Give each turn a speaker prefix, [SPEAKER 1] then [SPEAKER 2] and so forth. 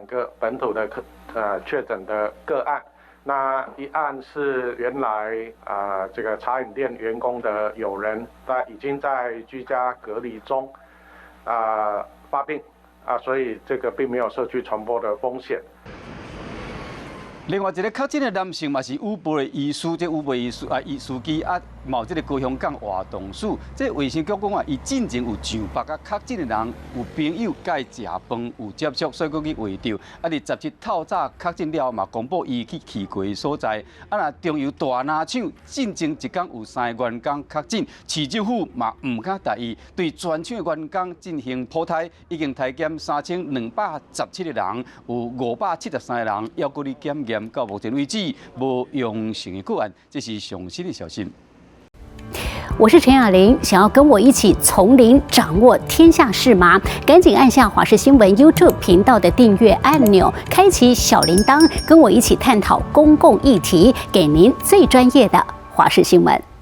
[SPEAKER 1] 個本土的確診的個案。那一案是原來這個茶飲店員工的友人，在已經在居家隔離中發病啊，所以這個並沒有社區傳播的風險。
[SPEAKER 2] 另外一个確診的男性嘛是 Uber 的醫師，這 Uber 醫師啊，伊司機啊，嘛有這个高雄港活動史。這衛生局講啊，伊進前有上百個確診的人，有朋友佮伊食飯有接觸，所以閣去圍著。啊，佇17透早確診了後嘛，公布伊去過的所在。啊，若中油大林廠進前一工有三个員工確診，市政府嘛毋敢大意，對全廠的員工進行普篩，已經篩檢3217個人，有573個人猶閣咧檢驗。到目前為止，無陽性的個案，這是上新的消息。
[SPEAKER 3] 我是陳雅玲，想要跟我一起從零掌握天下事嗎？趕緊按下華視新聞 YouTube 頻道的訂閱按鈕，開啟小鈴鐺，跟我一起探討公共議題，給您最專業的華視新聞。